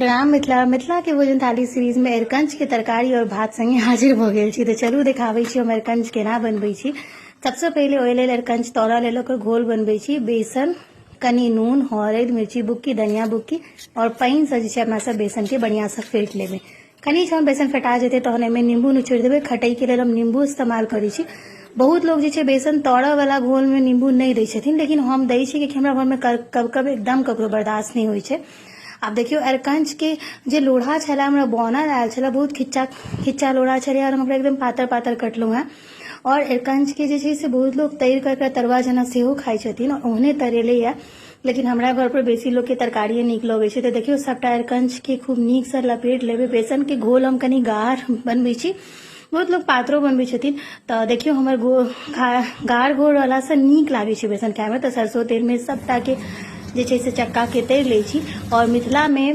प्रणाम मिथिला। मिथिला के भोजन थाली सीरीज में अरिकंच के तरकारी और भात संगे हाजिर भऽ गेल छी। तऽ चलू देखाबै छी हम अरिकंच केना बनबै छी। सबसँ पहिले ओहि लेल अरिकंच तरऽ लेल ओकर घोल बनबै छी। बेसन, कनि नून, हरदि, मिर्ची बुक्की, धनिया बुक्की और पानिसँ जे छै अपना सब बेसनके बढ़िआँसँ फेंट लेबै। कनि जहन बेसन फेटा जेतै तहन एहिमे नींबू निचोड़ि देबै। खटैके लेल हम नींबू इस्तेमाल करै छी। बहुत लोग जे छै बेसन तरऽ वाला घोलमे नींबू नहि दै छथिन, लेकिन हम दै छी कियाकि हमरा घरमे कब कब एकदम ककरो बर्दाश्त नहि होइ छै। आब देखियौ अरिकंच के जे लोढ़ा छलै हमरा बनल आयल छलै, बहुत खिच्चा खिच्चा लोढ़ा छलै और हम ओकरा एकदम पातर पातर कटलहुँ हेँ। और अरिकंच के जे छै से बहुत लोग तरि कऽ एकरा तरुआ जेना सेहो खाइ छथिन, ओहने तरेलैए, लेकिन हमरा घर पर बेसी लोकके तरकारिए नीक लगै छै। तऽ देखियौ सभटा अरिकंचके खूब नीकसँ लपेट लेबै। बेसनके घोल हम कनि गाढ़ बनबै छी, बहुत लोक पातरो बनबै छथिन। तऽ देखियौ हमर गाढ़ घोल रहलासँ नीक लागै छै बेसन खायमे। तऽ सरसो तेलमे सभटाके जे छै से चक्काके तरि लै छी। आओर मिथिलामे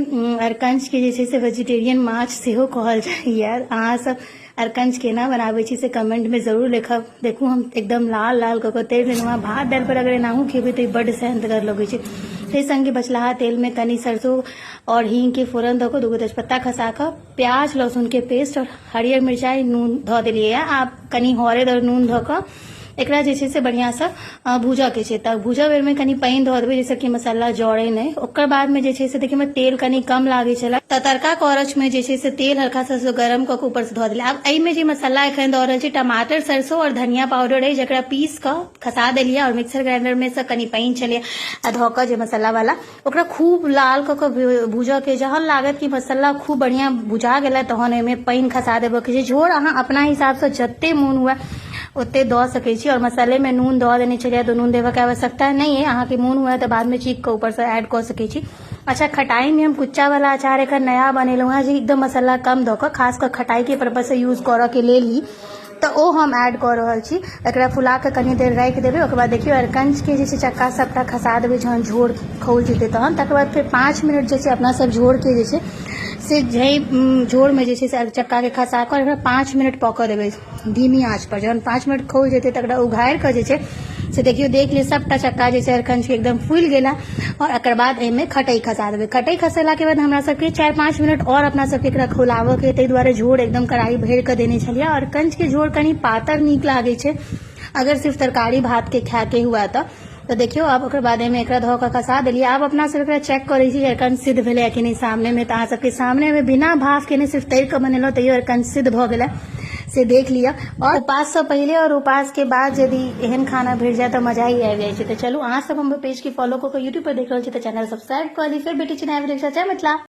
अरिकंचके जे छै से वेजिटेरियन माछ सेहो कहल जाइए। अहाँसभ अरिकंच केना बनाबै छी से कमेंटमे जरूर लिखब। देखू हम एकदम लाल लाल कऽ कऽ तरि लेलहुँ हँ। भात दालि पर अगर एनाहु खेबै तऽ बड्ड सेहन्तगर लगै छै। ताहि सङ्गे बचलाहा तेलमे कनि सरसो आओर हींगके फोरन दऽ कऽ दूगो तेजपत्ता खसा कऽ प्याज लहसुनके पेस्ट आओर हरियर मिरचाइ नून धऽ देलियै। आब कनि हरदि आओर नून धऽ कऽ एकरा जे छै से बढ़िआँसँ भूजऽके छै। तऽ भूजऽ बेरमे कनि पानि धऽ देबै जाहिसँ कि मसाला जरै नहि। ओकर बादमे जे छै से देखियौ तेल कनि कम लागै छलै तऽ तड़का करछमे जे छै से तेल हल्का सा गरम कऽ कऽ ऊपरसँ धऽ देलियै। आब एहिमे जे मसाला एखन दऽ रहल छी, टमाटर, सरसो आओर धनिया पाउडर अइ, जकरा पीस कऽ खसा देलियै आओर मिक्सर ग्राइंडरमे सँ कनि पानि छलै आ धऽ कऽ जे मसालावला ओकरा खूब लाल कऽ कऽ भूजऽके। जहन लागत कि मसाला खूब बढ़िआँ भुजा गेलै तहन ओहिमे पानि खसा देबऽके छै। झोर अहाँ अपना हिसाबसँ जते मोन हुए ओते दऽ सकै छी। आओर मसालेमे नून दऽ देने छलियै तऽ नून देबऽके आवश्यकता नहि अइ। अहाँके मोन हुए तऽ बादमे चीख कऽ ऊपरसँ ऐड कऽ सकै छी। अच्छा, खटाइमे हम कुच्चावला अचार एखन नया बनेलहुँ हेँ, जे एकदम मसाला कम दऽ कऽ खास कऽ खटाइके पर्पससँ यूज करऽके लेल ही, तऽ ओ हम ऐड कऽ रहल छी। एकरा फुला कऽ कनि देर राखि देबै। ओकर बाद देखियौ अरिकंचके जे छै चक्का सभटा खसा देबै जहन झोर खौल जेतै तहन। तकर बाद फेर 5 मिनट जे छै अपना सब झोरके जे छै से झोरमे जे छै से चक्काके खसा कऽ एकरा 5 मिनट पकऽ देबै धीमी आँच पर। जहन 5 मिनट खौल जेतै तकरा उघारि कऽ जे छै से देखियौ, देख लियौ सभटा चक्का जे छै अरिकंचके एकदम फूलि गेल। आओर एकर बाद एहिमे खटै खसा देबै। खटै खसेलाके बाद हमरा सबके 4-5 मिनट आओर अपना सबके एकरा खौलाबऽके, ताहि दुआरे झोर एकदम कढ़ाई भरि कऽ देने छलियै। आओर अरिकंचके झोर कनि पातर नीक लागै छै अगर सिर्फ तरकारी भातके खायके हुए तऽ। तऽ देखियौ आब ओकर बाद एहिमे एकरा धऽ कऽ खसा देलियै। आब अपना सब एकरा चेक करै छी जे अरिकंच सिद्ध भेलै कि नहि। सामनेमे तऽ अहाँ सबके सामनेमे बिना भाफ केने सिर्फ तरि कऽ बनेलहुँ तैयो अरिकंच सिद्ध भऽ गेलै, से देख लिअ। और उपाससँ पहिले और उपासके बाद यदि एहन खाना भेट जाय तऽ मजा ही आबि जाइ छै। तऽ चलू, अहाँ सब हमर पेजके फॉलो कऽ कऽ यूट्यूब पर देख रहल छी तऽ चैनल सब्सक्राइब कऽ ली। फेर भेटै छी नया वीडियो के साथ। जय मिथिला।